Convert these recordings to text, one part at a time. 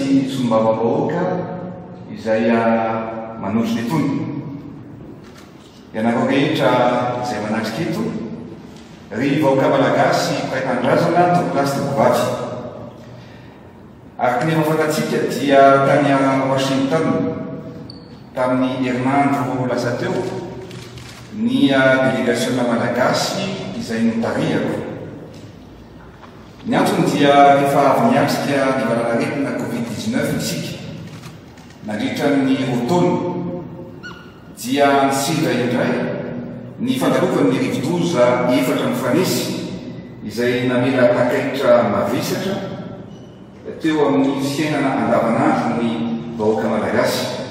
sy solombavambahoaka izay manotrona itony. Ianareo rehetra izay manatrika eto, ry vahoaka Malagasy mpiray tanindrazana, tompokolahy sy tompokovavy. Araka ny efa fantatsika dia tany Washington tamin'ny herinandro lasa teo ny delegasiona Malagasy izay notarihako. Ny antony dia rehefa avy niatrika ny valanaretina Covid 19 isika nandritra ny roa taona dia nisedra indray ny fandalovan'ny rivodoza efatra mifanesy izay namela takaitra mavesatra teo amin'ny fiainana andavanandron'ny vahoaka Malagasy.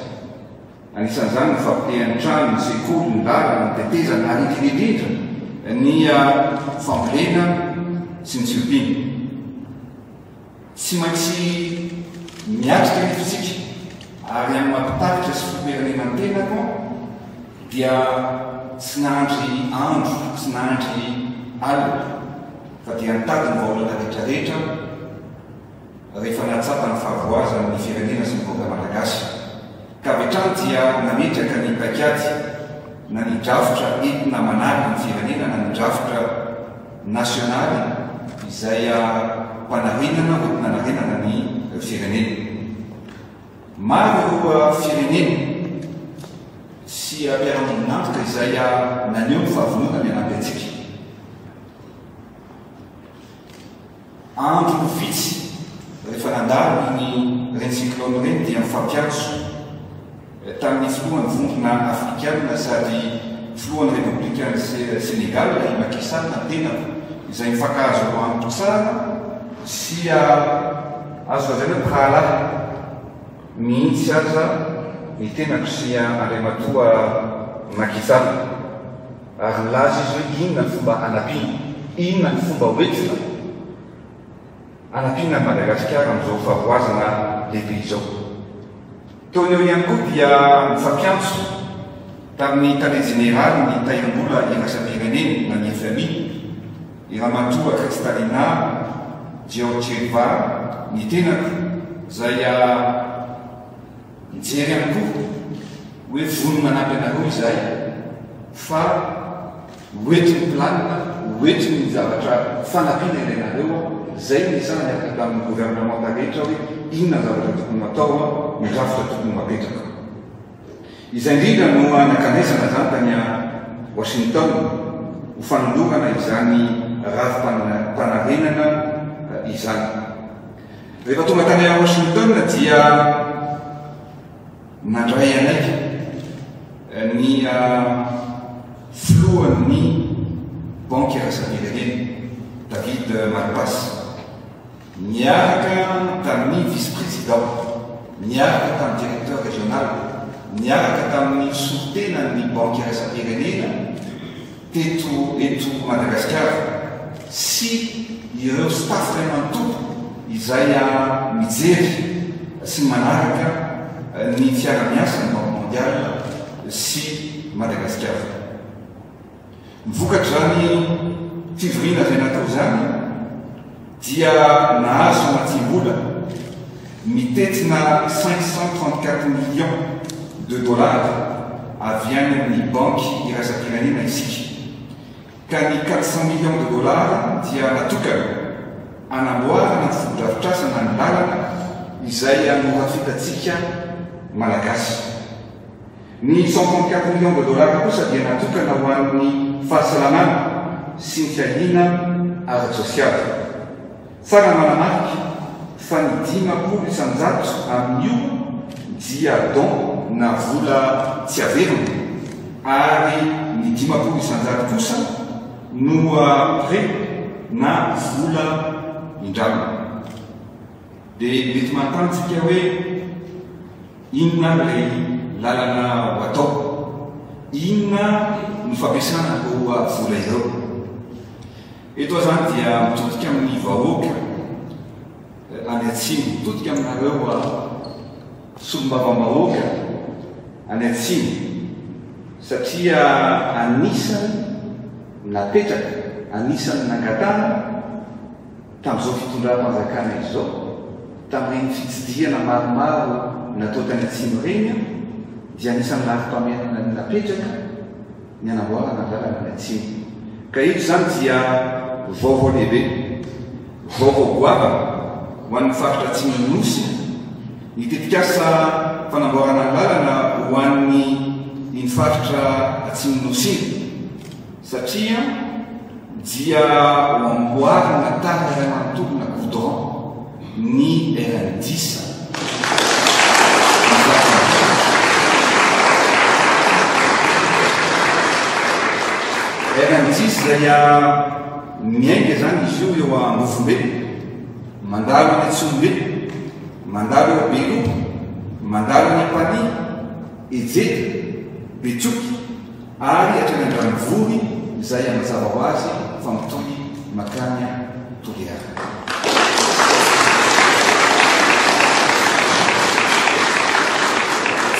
Anisan'izany ny fahapotehan'ny trano, ny sekoly, ny lalana, ny tetezana ary indrindra indrindra ny fambolena sy ny fiompiana. Tsy maintsy miatrika anefa isika ary amin'ny maha mpitarika sy filoham-pirenena ny tenako dia tsy nandry andro, tsy nandry alina fa dia nitady ny vahaolana rehetra rehetra rehefa nahatsapa ny fahavoazany ny firenena sy ny vahoaka Malagasy. Ka avy hatrany dia nametraka ny paikady na ny drafitra entina manarina ny firenena na ny drafitra nasionaly izay mpanarenana ho entina anarenana ny firenena. Maro ireo firenena sy mpiara-miombon'antoka izay naneho ny fahavononany hanampy antsika. Andro vitsy rehefa nandalo iny ireny cyclone ireny dia nifampiantso tamin'ny filohan'ny vondrona afrikana sady filohan'ny repoblikan'i Sénégal i Macky Sall ny tenako izay mifankahazo amiko tsara sy azo lazaina hoe mpirahalahy mihitsy aza ny tenako sy Andriamatoa Macky Sall. Ary nilaza izy hoe inona ny fomba hanampiana, inona ny fomba hoentina hanampiana an'i Madagasikara amin'izao fahavoazana lehibe izao. Teo no eo ihany koa dia nifampiantso tamin'ny tale jeneralin'ny Tahirimbola iraisam-pirenena na ny FMI, i Ramatoa Kristalina Georgieva ny tenako, izay Mijery ihany koa hoe vonona hanampy anareo izahay fa ho eto ny planina, ho eto ny zavatra fanampiana ilainareo, izay no niresahana niaraka tamin'ny governemanta rehetra hoe inona ny zavatra tokony ho atao, ny drafitra tokony ho apetraka. Izay indrindra no nankanesana izany tany Washington ho fanolorana izany rafi-panarenana izany. Rehefa tonga tany Washington dia nandray anay ny filohan'ny Banky Iraisam-pirenena, David Malpass, niaraka tamin'ny vice-président, niaraka tamin'ny directeur régional, niaraka tamin'ny solontenan'ny Banky Iraisam-pirenena, teto eto Madagasikara sy ireo staff iray manontolo izay mijery sy manaraka ny fiara-miasan'ny Banque Mondiale sy Madagasikara. Ny vokatr'izany fivoriana izay natao izany dia nahazo famatsiam-bola mitentina 534 millions de dollars avy any amin'ny Banky iraisam-pirenena isika, ka ny 400 millions de dollars dia natokana hanamboarana ny fotodrafitrasa na ny lalana izay norafitantsika Malagasy. Ny 134 millions de dollars kosa dia natokana ho an'ny fahasalamana sy ny fiahiana ara-tsosialy. Tsara ny manamarika fa ny 50% amin'io dia don na vola tsy averina ary ny 50% kosa no prêt na vola indramina. Dia mety manontany tsika hoe inona ary ilay lalana ho atao? Inona no fampiasana ireo vola ireo? Eto aho izany dia mitodika amin'ny vahoaka any atsimo, mitodika aminareo solombavambahoaka any atsimo satria anisan'ny napetraka, anisan'ny nangatahana, Tamin'izao fitondram-panjakana izao, tamin'ireny fitsidihana maromaro natao tany Atsimo ireny dia anisan'ny laharam-pahamehana napetraka ny hanamboarana ny lalana any Atsimo. Ka eto izany dia vaovao lehibe, vaovao goavana ho an'ny faritra Atsimon'ny Nosy ny tetikasa fanamboarana ny lalana ho an'ny iny faritra Atsimon'ny Nosy iny satria dia ho amboarina tany iray manontolo na goudron ny RN dix ny faritra Atsimo. RN dix izay miainga izany izy io eo Ambovombe, mandalo any Antsonimbe, mandalo eo Beloha, mandalo any Ampanihy, Ejeda, Betioky, ary hatrany Andranovory izay mazava ho azy fa mitohy makany Toliara.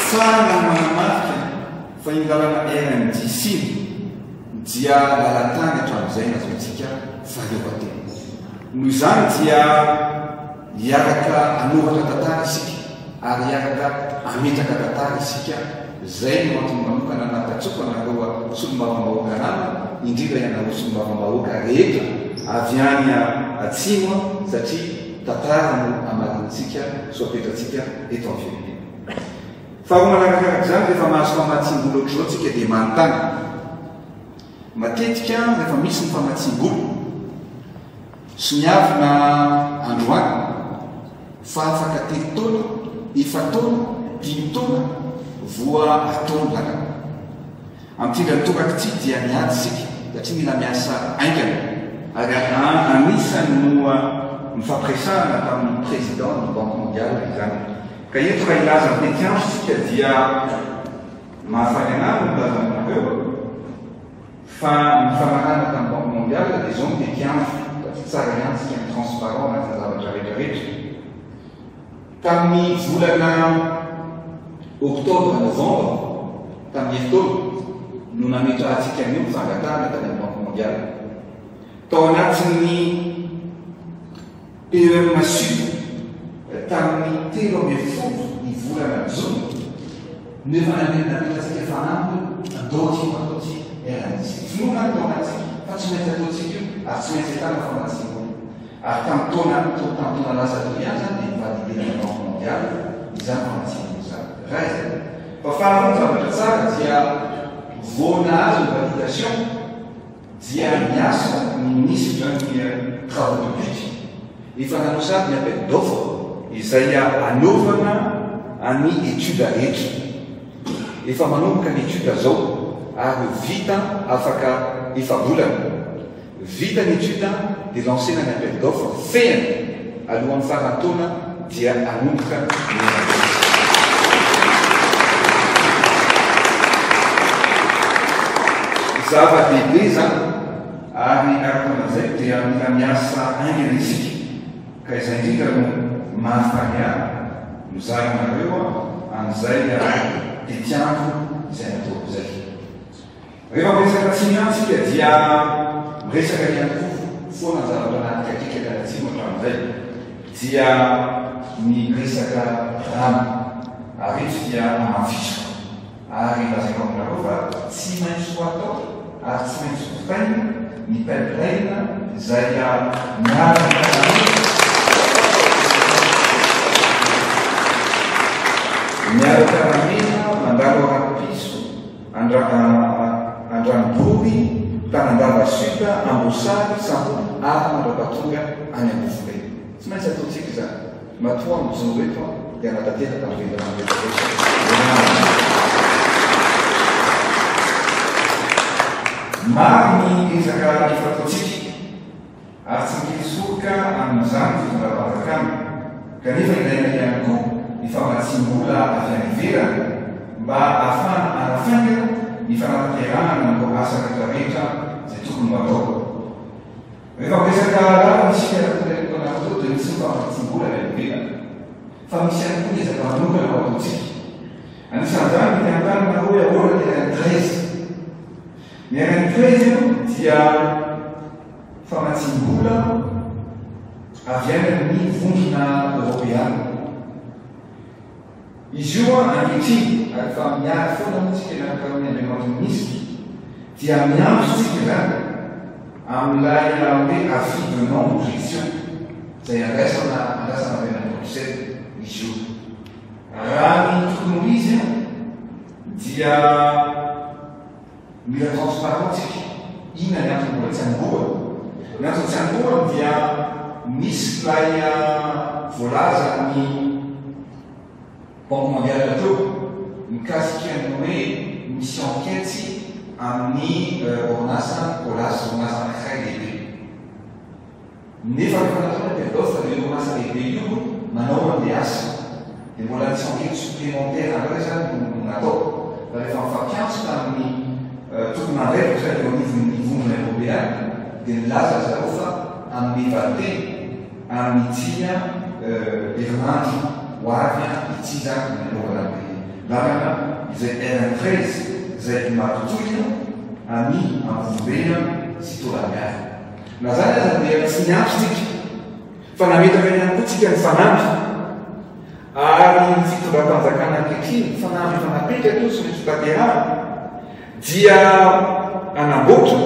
Tsara ny manamarika fa iny lalana RMDC iny dia lalan-tany hatramin'izay nahazoantsika fahaleovantena. Noho izany dia hiaraka hanoratra tantara isika ary hiaraka hametraka tantara isika, izay no antony manokana nampatsoako anareo solombavambahoaka namana, indrindra ianareo solombavambahoaka rehetra avy any atsimo satria tantara no hamarinintsika sy ho apetratsika eto amin'ny firenena. Faharoa manarakaraka izany, rehefa mahazo famatsiam-bola ohatr'izao tsika dia manontany. Matetika rehefa misy ny famatsiam-bola, soniavina androany fa afaka telo taona, efa-taona, dimy taona voa atao ny lalana. Amin'ity indray mitoraka ity dia miady isika satria mila miasa haingana ary anisan'ny noa nifampiresahana tamin'ny président ny Banque mondiale izany. Ka eto raha hilaza ny tetiandro isika dia mahafaly anah no milaza aminareo fa ny nifanarahana tamin'ny Banque mondiale dia izao ny tetiandro satria tsara ihany isika mi-transparent anatin'ny zavatra rehetra rehetra. Tamin'ny volana Oktobra Novambra tamin'ny herintaona no nametrahantsika an'io ny fangatahana tany amin'ny Banque Mondiale. Tao anatin'ny PEM Sud tamin'ny 13 ny volana Jona no efa nametrahantsika fanamby io, andao ity ho ataontsika RNDC. Finoana ny tao anatintsika fa tsy maintsy ataontsika io ary tsy maintsy ahitana famatsiam-bola. Ary tamin'ny taona tamin'ny taona lasa teo ihany izany dia ni-valider-n'ny Banque Mondiale izany famatsiam-bola izany. Iray izay. Fa faharoa ny zavatra tsara dia vao nahazo ny validation dia niasa ny minisitra ny travaux publics. Efa nanao sady ny appel d'offre izay hanaovana an'ny étude rehetra. Efa manomboka ny étude zao ary ho vita afaka efa-bolana. Vita ny étude dia lancer-na ny appel d'offre fehiny alohan'ny faran'ny taona dia hanomboka ny analyse. Zava-dehibe izany ary araka ny lazaiko dia mila miasa haingana isika ka izay indrindra no mahafaly ahy mizara aminareo an'izay tetiandro izay nataoko izay. Rehefa miresaka atsimo ihany isika dia miresaka ihany koa foana ny zavatra nahadikadikaka ny atsimo hatramin'izay dia ny resaka rano. Ary eto dia hamafisiko ary lazaiko aminareo fa tsy maintsy ho atao ary tsy maintsy vitaina ny pipeline izay miaraka miaraka ramena mandalo Rapiso Andranobory, Tanandava Sud, Amboasary, Sampolo ary mandra-pahatonga any Ambovombe. Tsy maintsy ataontsika izany. Matoa aho mijoro eto aho dia hanatanteraka ny velirano rehetra rehetra iarahana. Maro ny ezaka efa ataontsika. Ary tsy mikely soroka amin'izany ny fitondram-panjakana, kanefa ilaina ihany koa ny famatsiam-bola avy any ivelany mba ahafahana hanafaingana ny fanatanterahana ireo asa rehetra rehetra izay tokony ho atao. Rehefa miresaka lalana isika araka ny teneniko anareo teo dia misy ny famatsiam-bola avy any ivelany, fa misy ihany koa ny ezaka manokana ho ataontsika. Anisan'izany ny te-hanontany nareo hoe ahoana ny RN 13? Ny RN 13 dia famatsiam-bola. Avy any amin'ny Vondrona Eoropeana. Izy io ankehitriny, ary efa miady foana moa tsika miaraka amin'ny Andriamatoa Minisitra, dia miantso tsika izany amin'ilay hoe avis de non objection izay andraisana andrasana avy any Bruxelles izy io. Raha ny tokony ho izy dia Mila transparent tsika, inona ny antony mbola tsy hanombohana? Ny antony tsy hanombohana dia nisy ilay voalazan'ny Banque mondiale teo mikasika ny hoe misy enquête amin'ny orinasa Colas, orinasa anankiray lehibe. Nefa rehefa natao ny appel d'offre dia io orinasa lehibe io no manao an'ilay asa. Dia mbola nisy enquête supplémentaire indray izany no natao. Fa rehefa nifampiantso tamin'ny tompon'andraikitra izay teo anivon'ny vondrona eoropeana dia nilaza ry zareo fa hanome valinteny amin'ity herinandro ho avy ity izany ny hanaovana an'ilay lalana izay RN 13 izay mampitohy an'i Ambovombe sy Taolagnaro. Na izany aza dia tsy niantso tsika fa nametraka ihany koa tsika ny fanamby ary ny fitondram-panjakana ankehitriny, fanamby efa napetraka io sy maintsy ho tanterahana dia hanamboatra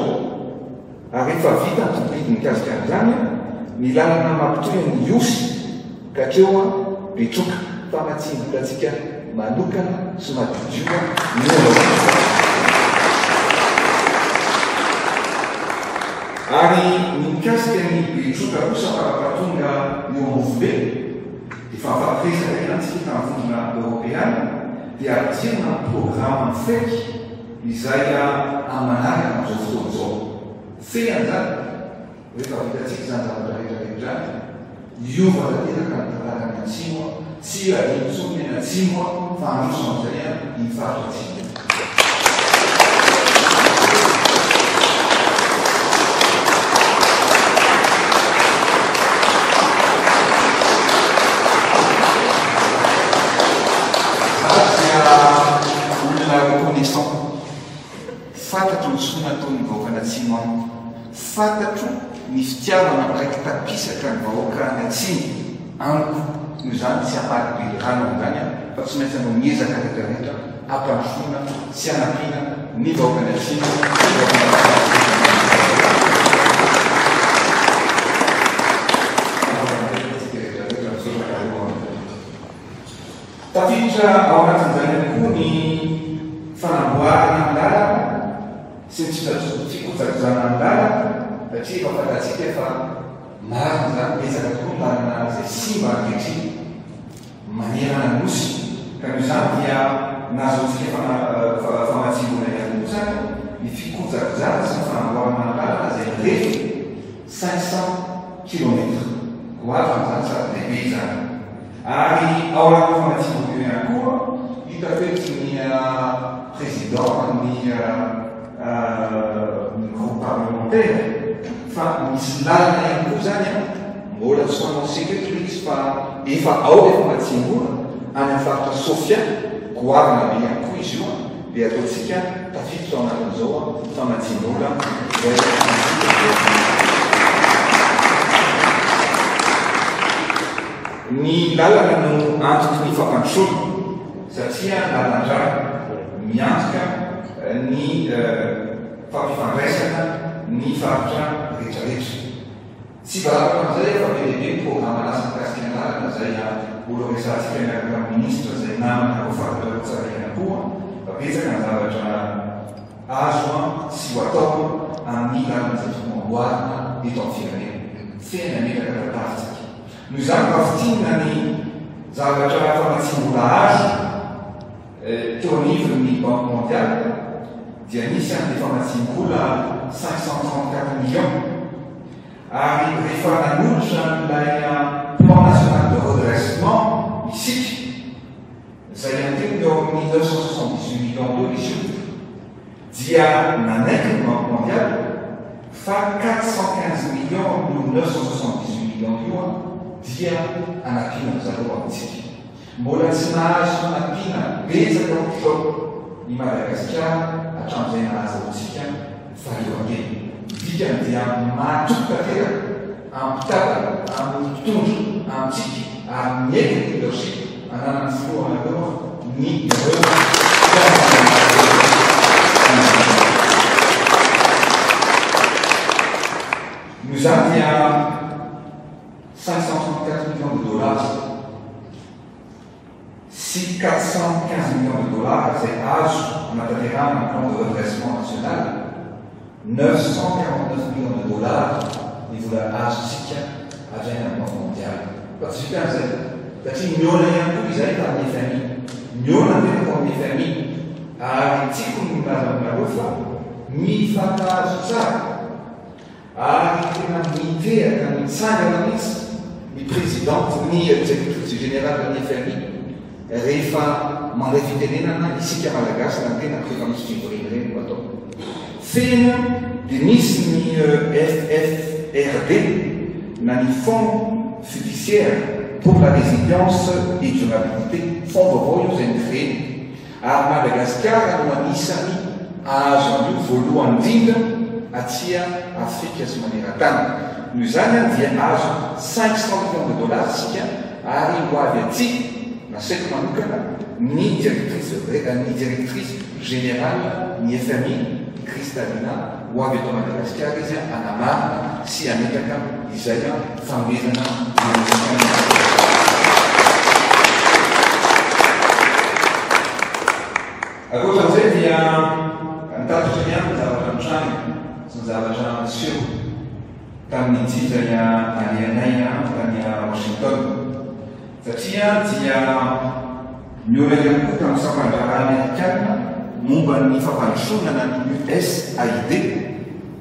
ary efa vita ny tobidy mikasika an'izany ny lalana mampitohy an'i Ihosy ka hatreo Betroka. Famatsiam-bolantsika manokana sy madiodio no anaovana izany. Ary ny mikasika ny Betroka kosa fara-pahatonga eo Ambovombe, efa nifampiresaka ihany tsika tamin'ny vondrona eoropeana dia ampidirina ny programa mifehy izay amin'ny manaraka amin'izao fotoana izao. Fehiny izany. Rehefa vitantsika izany zavatra rehetra rehetra izany, hiova tanteraka ny tantaran'ny Atsimo, tsy hiadino intsony ny any Atsimo fa handroso amin'izay iny faritra Atsimo iny. Za dia olona reconnaissant. Fantatro ny soa nataon'ny vahoakan'Atsimo amiko. Fantatro ny fitiavana miraiki-tapisaka ny vahoaka any Atsimo amiko. Noho izany tsy hamaly velirano amin'izany aho fa tsy maintsy hanao ny ezaka rehetra rehetra hampandrosoana sy hanampiana ny vahoakan'i Atsimo sy ny vahoakan'i Tafiditra ao anatin'izany ihany koa ny fanamboarana ny lalana sy ny fikojakojana ny lalana satria efa fantatsika fa marina izany, betsaka tokoa ny lalana izay simba ankehitriny manerana ny Nosy ka noho izany dia nahazoantsika famatsiam-bola ihany koa izany ny fikojakojana sy ny fanamboarana ny lalana izay mirefy 500 kilomètres. Goavana izany sady lehibe izany. Ary ao anatin'ny famatsiam-bola io ihany koa, hita feky ny président ny ny groupe parlementaire fa misy lalana ihany koa izany an, mbola tsy annoncé-ko eto ilay izy fa efa ao ilay famatsiam-bola any amin'ny faritra Sofia, goavana be ihany koa izy io an, dia ataontsika tafiditra ao anatin'izao famatsiam-bola izay Ny lalana no antoky ny fampandrosoana satria lalan-drà miantoka ny fampifandraisana ny faritra rehetrarehetra. Tsy valapaka amin'izay aho fa be dia be ny programan'asa mikasika ny lalana izay mbola horesahantsika miaraka amin'ny minisitra izay namana koa fantatrareo tsara ihany koa fa betsaka ny zavatra azo sy ho atao amin'ny lalana izay tokony ho amboarina eto amin'ny firenena. Feno hametraka tantara isika. Noho izany raha fintinina ny zavatra famatsiam-bola azo teo anivon'ny Banque Mondiale dia nisy an'ilay famatsiam-bola 534 millions ary rehefa nanolotra an'ilay plan national de redressement isika izay anteniny eo amin'ny 978 millions teo izy io dia nanaiky ny Banque Mondiale fa 415 millions amin'io 978 millions io dia hanampiana ry zareo amintsika. Mbola tsy nahazo fanampiana betsaka ohatr'izao i Madagasikara hatramin'izay nahazahoantsika fahaleovantena. Ny dikany dia mahatoky tanteraka. Ampitavana amin'ny mpitondra amintsika ary miaiky ny leadership ananan'ny filohanareo ny ireo mpiara-monina aminareo. Noho izany dia 534 millions de dollars sy 415 millions de dollars izay azo anatanterahana ny plan de redressement national, 949 millions de dollars ny vola azontsika avy any amin'ny Banque mondiale. Fa tsy vitan'izay, satria nihaona ihany koa izahay tamin'ny FMI. Nihaona ny tenako amin'ny FMI ary tiako ny milaza aminareo fa mifankahazo tsara. Ary tena mitehaka, mitsangana mihitsy ny présidente, ny directrice générale ny FMI rehefa mandray fitenenana isika Malagasy na ny tenako rehefa misy fivoriana ireny no atao. Fehiny dia misy ny FFRD na ny Fonds fiduciaire pour la résilience et durabilité, fonds vaovao io izay nocréena. Ary Madagasikara no anisany ahazo an'io voalohany indrindra aty Afrika sy maneran-tany. Noho izany dia azo 500 millions de dollars isika ary ho avy aty, nasaiko manokana, ny directrice ny directrice générale ny FMI, Kristalina, ho avy eto Madagasikara izy hanamarina sy hametraka izay fanomezana amerikana. Ankoatran'izay dia nitatitra ihany ny zavatra nitranga sy ny zavatra niseho tamin'ity izay nalehanay tany Washington. Satria dia nihaona ihany koa tamin'ny sampan-draharaha amerikana momba ny fampandrosoana na ny USAID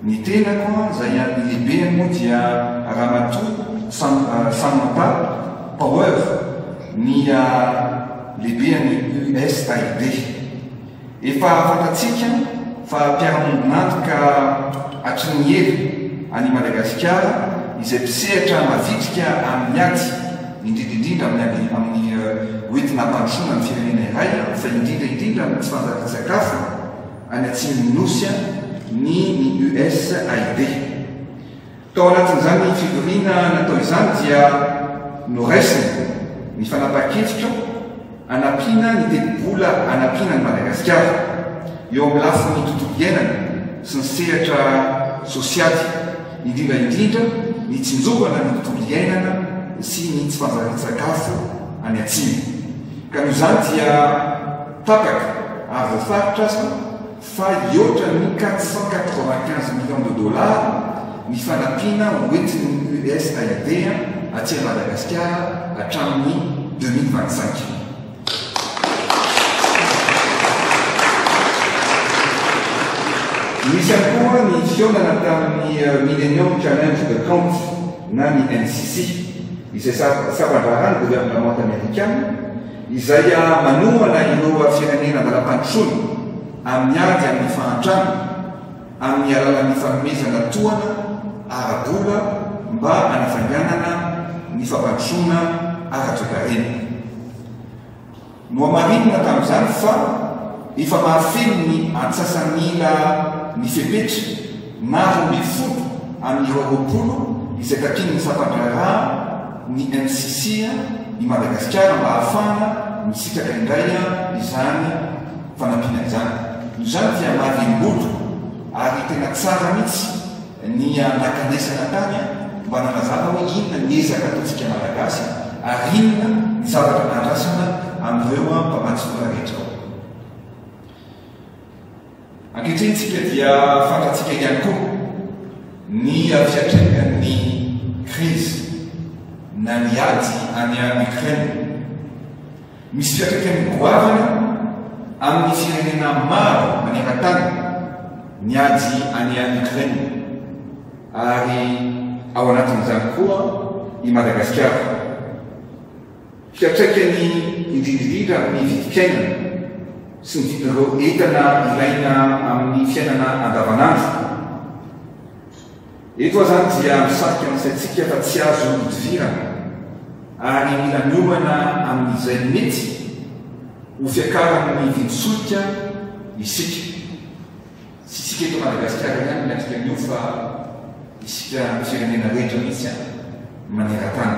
ny tenako, izay ny lehibeny moa dia Ramatoa Samantha Power, ny lehiben'ny USAID. Efa fantatsika fa mpiara-miombon'antoka hatry ny ela an'i Madagasikara izay mpisehatra mavitrika amin'ny ady, indrindra indrindra amin'ny ady amin'ny hoentina hampandrosoana ny firenena iray fa indrindra indrindra amin'ny tsy fanjarian-tsakafo any atsimon'ny Nosy ny ny USAID. Tao anatin'izany fivoriana natao izany dia noraisina ny fanapahan-kevitra hanampiana ny tetibola hanampiana an'i Madagasikara eo amin'ny lafiny tontolo iainana sy ny sehatra sosialy, indrindra indrindra ny tsinjovana ny tontolo iainana sy ny tsy fanjarian-tsakafo any atsimo. Ka noho izany dia tapaka ary voafaritra aza fa hihoatra ny 495 millions de dollars ny fanampiana ho entin'ny USAID aty Madagasikara hatramin'ny 2025. Nisy ihany koa ny fihaonana tamin'ny Millennium Challenge de Camp na ny MCC, izay sampan-draharahan'ny governemanta amerikana, izay manohana ireo firenena an-dalam-pandrosoana amin'ny ady amin'ny fahantrana amin'ny alalan'ny fanomezana tohana ara-bola mba hanafainganana ny fampandrosoana ara-toekarena. Nohamarinina tamin'izany fa efa mahafeno ny antsasamila ny fepetra na 12 amin'ireo 20 izay takian'ny sampan-draharaha ny MCC i Madagasikara mba hahafahana misitraka indray izany fanampiana izany. Noho izany dia mahavelom-bolo ary tena tsara mihitsy ny nankanesana tany mba nanazava hoe inona ny ezaka ataontsika Malagasy ary inona ny zavatra andrasana amin'ireo mpamatsy vola rehetra ao. Ankehitriny tsika dia fantatsika ihany koa ny fiatrekan'ny krizy na ny ady any Ukraine. Misy fiantraikany goavana amin'ny firenena maro maneran-tany ny ady any Ukraine ary ao anatin'izany koa i Madagasikara. Fiantraikany indrindra indrindra amin'ny vidim-piainana sy ny vidin'ireo entana ilaina amin'ny fiainana andavanandro. Eto aho izany dia misarika ny saintsika fa tsy azo idivirana ary mila miomana amin'izay mety ho fiakaran'ny vidin-tsolika isika. Tsy isika eto Madagasikara ihany no miatrika an'io fa. isika firenena rehetra mihitsy maneran-tany.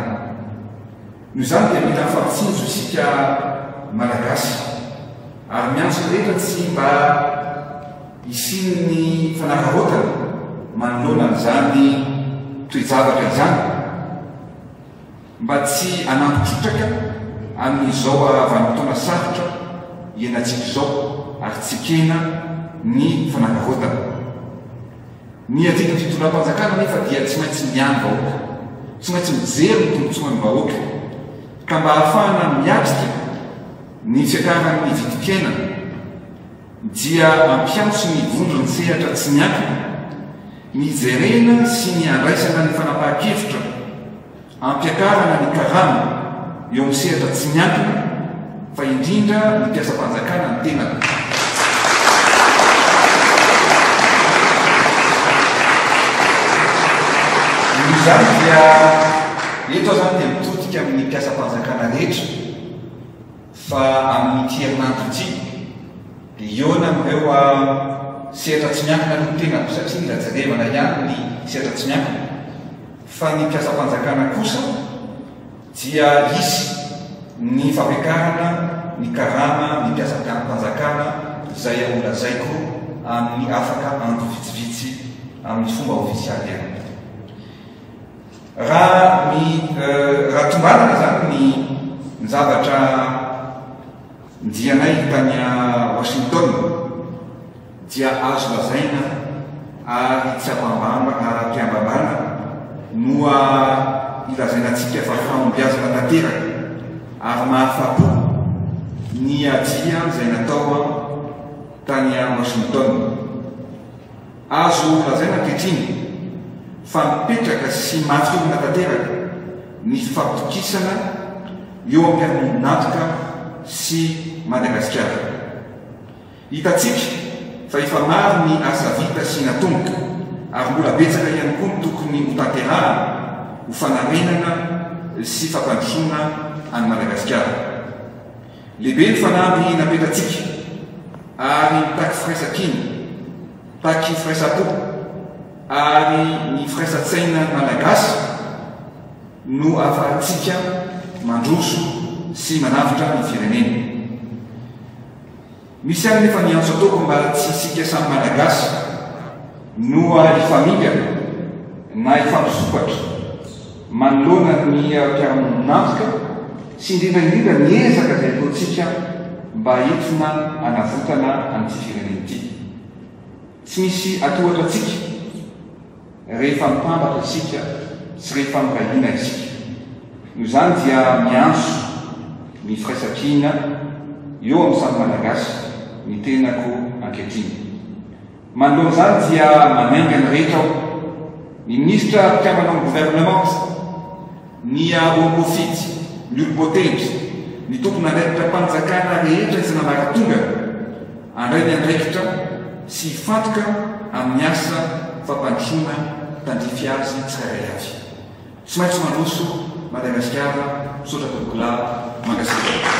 Noho izany dia mila mifampitsinjo isika Malagasy ary miantso ny rehetra tsy mba hisian'ny fanararaotana manoloana an'izany toe-javatra izany mba tsy hanampy trotraka amin'izao vanim-potoana sarotra iainantsika izao ary tsy ekena ny fanararaotana. Ny adidin'ny fitondram-panjakana anefa dia tsy maintsy miahy ny vahoaka, tsy maintsy mijery ny tombontsoan'ny vahoaka, ka mba hahafahana miatrika ny fiakaran'ny vidim-piainana dia mampiantso ny vondron-tsehatra tsy miankina ny hijerena sy ny handraisana ny fanapahan-kevitra Ampiakarana ny karama eo amin'ny sehatra tsy miankina fa indrindra ny mpiasam-panjakana ny tenako. Noho izany dia eto aho izany dia mitodika amin'ny mpiasam-panjakana rehetra fa amin'ity herinandro ity dia hihaona amin'ireo sehatra tsy miankina aloha ny tenako satria mila jerevana ihany ny sehatra tsy miankina. Fa ny mpiasam-panjakana kosa dia hisy ny fampiakarana ny karama ny mpiasam-panjakana izay holazaiko amin'ny afaka andro vitsivitsy amin'ny fomba ofisialy ihany. Raha ny raha tombanana izany ny ny zavatra Dianay tany Washington dia azo lazaina ary tsy am-piambambana no ilazaina antsika fa fahombiazana tanteraka ary mahafapo ny dia izay natao tany Washington. Azo lazaina ankehitriny fa mipetraka sy mafy orina tanteraka ny fifampitokisana eo amin'ny mpiara-miombon'antoka sy Madagasikara. Hitantsika fa efa maro ny asa vita sy natomboka ary mbola betsaka ihany koa ny tokony hotanterahana ho fanarenana sy fampandrosoana an'i Madagasikara. Lehibe ny fanamby napetratsika ary mitaky firaisankina, mitaky firaisam-po ary ny firaisan-tsaina malagasy no ahafahantsika mandroso sy manavotra ny firenena. Misy ihany nefa ny antso ataoko mba tsy isika samy Malagasy no hifamingana na hifampisompatra manoloana ny mpiara-miombon'antoka sy indrindra indrindra ny ezaka izay ataontsika mba entina hanavotana an'ity firenena ity. Tsy misy atohatra antsika. Rehefa mitambatra isika sy rehefa miray hina isika. Noho izany dia miantso ny firaisankina eo amin'ny samy Malagasy ny tenako ankehitriny. Manoloana izany dia manainga ny rehetra aho, ny minisitra mpikambana ao amin'ny governemanta, ny olom-boafidy, ny olom-boatendry, ny tompon'andraikitra-panjakana rehetra isan'ambaratongany handray ny andraikitra sy hifantoka amin'ny asa fampandrosoana tandrify azy tsirairay avy. Tsy maintsy mandroso Madagasikara, misaotra tompokolahy, mankasitraka.